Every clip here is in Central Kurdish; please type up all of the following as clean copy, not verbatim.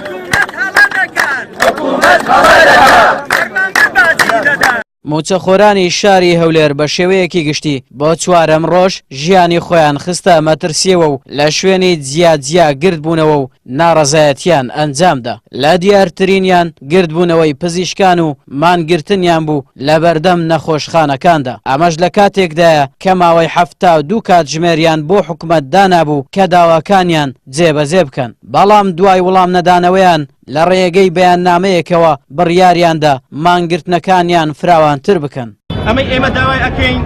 حکومەت هەڵە دەکات حکومەت هەڵە دەکات فەرمانبەر باجی دەدات. مووچەخۆرانی شاری هەولێر بە شێوەیەکی گشتی بۆ چوارەم ڕۆژ ژیانی خۆیان خستە مەترسییەوە و لە شوێنی جیا جیا گردبوونەوە و ناڕەزایەتییان ئەنجامدا، لە دیارترینیان گردبوونەوەی پزیشکان و مانگرتنیان بوو لەبەردەم نەخۆشخانەکاندا، ئەمەش لە کاتێکدایە کە ماوەی 72 کاتژمێریان بۆ حکومەت دانابوو کە داواکانیان جێبەجێ بکەن، بەڵام دوای وڵامنەدانەوەیان لە ڕێگەی بەیاننامەیەکەوە بڕیاریاندا مانگرتنەکانیان فراوانتر بکەن. ئەمەی ئێمە داوای ئەکەین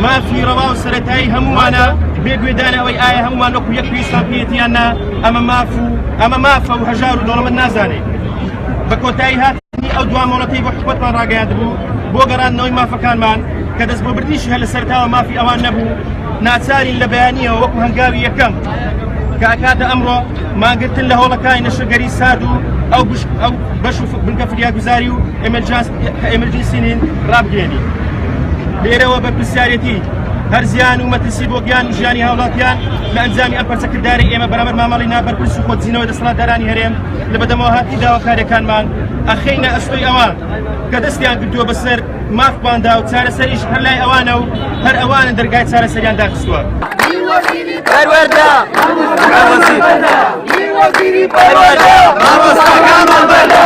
مافی ڕەوا و سەرەتایی هەمووانە بێ گوێدانە ئەوەی ئایا هەموومان وەکو یەک پێویستمان پێیەتی یان نا ئەمە ماف و ئەمە مافە و هەژار و دەوڵەمەند نازانێت بە کۆتایی هاتنی ئەو دوا مۆڵەتەی بۆ حکومەتمان ڕاگەیاندبوو بۆ گەڕاندنەوەی مافەکانمان کە دەست بۆ بردنیشی هەر لە سەرەتاوە مافی ئەوان نەبوو ناچارین لە بەیانیەوە وەکو هەنگاوی یەکەم کە ئەکاتە ئەمڕۆ مانگرتن لە هۆڵەکانی نەشتەرگەری سارد و ئەو ئەو بەش و بنکە فریاگوزاری و emergency نین ڕابگەێنین. لێرەوە بەرپرسیارێتی هەر زیان و مەترسی بۆ گیان و ژیانی هاوڵاتیان لە ئەنجامی ئەم پەرچەکرداری ئێمە بەرامبەر مامەڵی نابەرپرس و خۆدزینەوەی دەسەڵاتدارانی هەرێم لە بەدەمەوە هاتنی داواکاریەکانمان ئەخەینە ئەستۆی ئەوان کە دەستیان گرتووە بەسەر مافماندا و چارەسەریش هەر لای ئەوانە و هەر ئەوانن دەرگای چارەسەریان داخستووە. پەروەردە پەروەردە مامۆستاکانمان بەردە.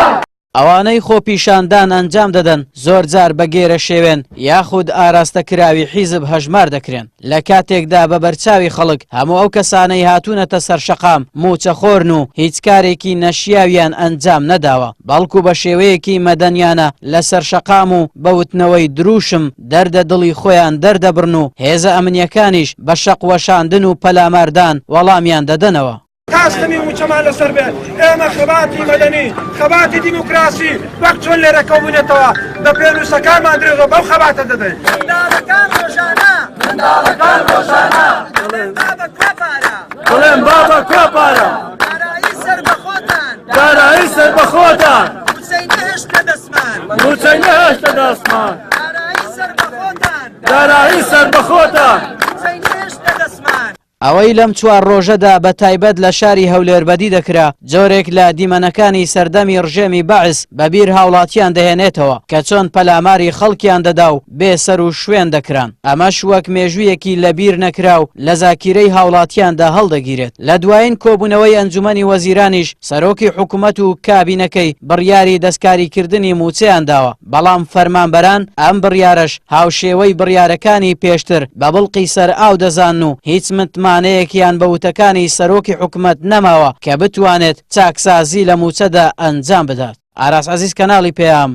ئەوانەی خۆپیشاندان ئەنجام دەدەن زۆرجار بە گێرەشێوێن یاخود ئاراستەکراوی حیزب هەژمار دەکرێن، لە کاتێکدا بە بەرچاوی خەڵک هەموو ئەو کەسانەی هاتوونەتە سەر شەقام مووچەخۆرن و هیچ کارێکی نەشیاویان ئەنجام نەداوە، بەڵکو بە شێوەیەکی مەدەنیانە لەسەر شەقام و بە وتنەوەی درووشم دەردە دڵی خۆیان دەردەبڕن و هێزە ئەمنییەکانیش بە شەق وەشاندن و پەلاماردان وەڵامیان دەدەنەوە. تا ستەمی مووچەمان لەسەر بێت، ئێمە خەباتی مەدەنی، خەباتی دیموکراسی وەک چۆن لێرە کۆبووینەتەوە، بە پێنووسەکانمان درێژە بەو خەباتە دەدەین. منداڵەکان ڕۆژانە منداڵەکان ڕۆژانە دەڵێن بابە کوا پارە دەڵێن بابە کوا پارە دارایی سەربەخۆتان دارایی سەربەخۆتان مووچەی نەهێشتە دەستمان مووچەی نەهێشتە دەستمان دارایی سەربەخۆتان دارایی سەربەخۆتان مووچەی نەهێشتە دەستمان. ئەوەی لەم چوار ڕۆژەدا بە تایبەت لە شاری هەولێر بەدی دەکرا، جۆرێک لە دیمەنەکانی سەردەمی ڕژێمی بەعس بە بیر هاوڵاتیان دەهێنێتەوە کە چۆن پەلاماری خەڵکیان دەدا و بێ سەر و شوێن دەکران، ئەمەش وەک مێژوویەکی لە بیر نەکراو لە زاکیرەی هاوڵاتیاندا هەڵدەگیرێت. لە دوایین کۆبوونەوەی ئەنجومەنی وەزیرانیش سەرۆکی حکومەت و کابینەکەی بڕیاری دەستکاریکردنی مووچەیان داوە، بەڵام فەرمانبەران ئەم بڕیارەش هاوشێوەی بڕیارەکانی پێشتر بە بڵقی سەر ئاو دەزانن و هیچ متمانەیەکیان بە وتەکانی سەرۆکی حکومەت نەماوە کە بتوانێت چاکسازی لە مووچەدا ئەنجام بدات. ئاراس عەزیز کەناڵی پەیام،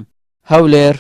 هەولێر.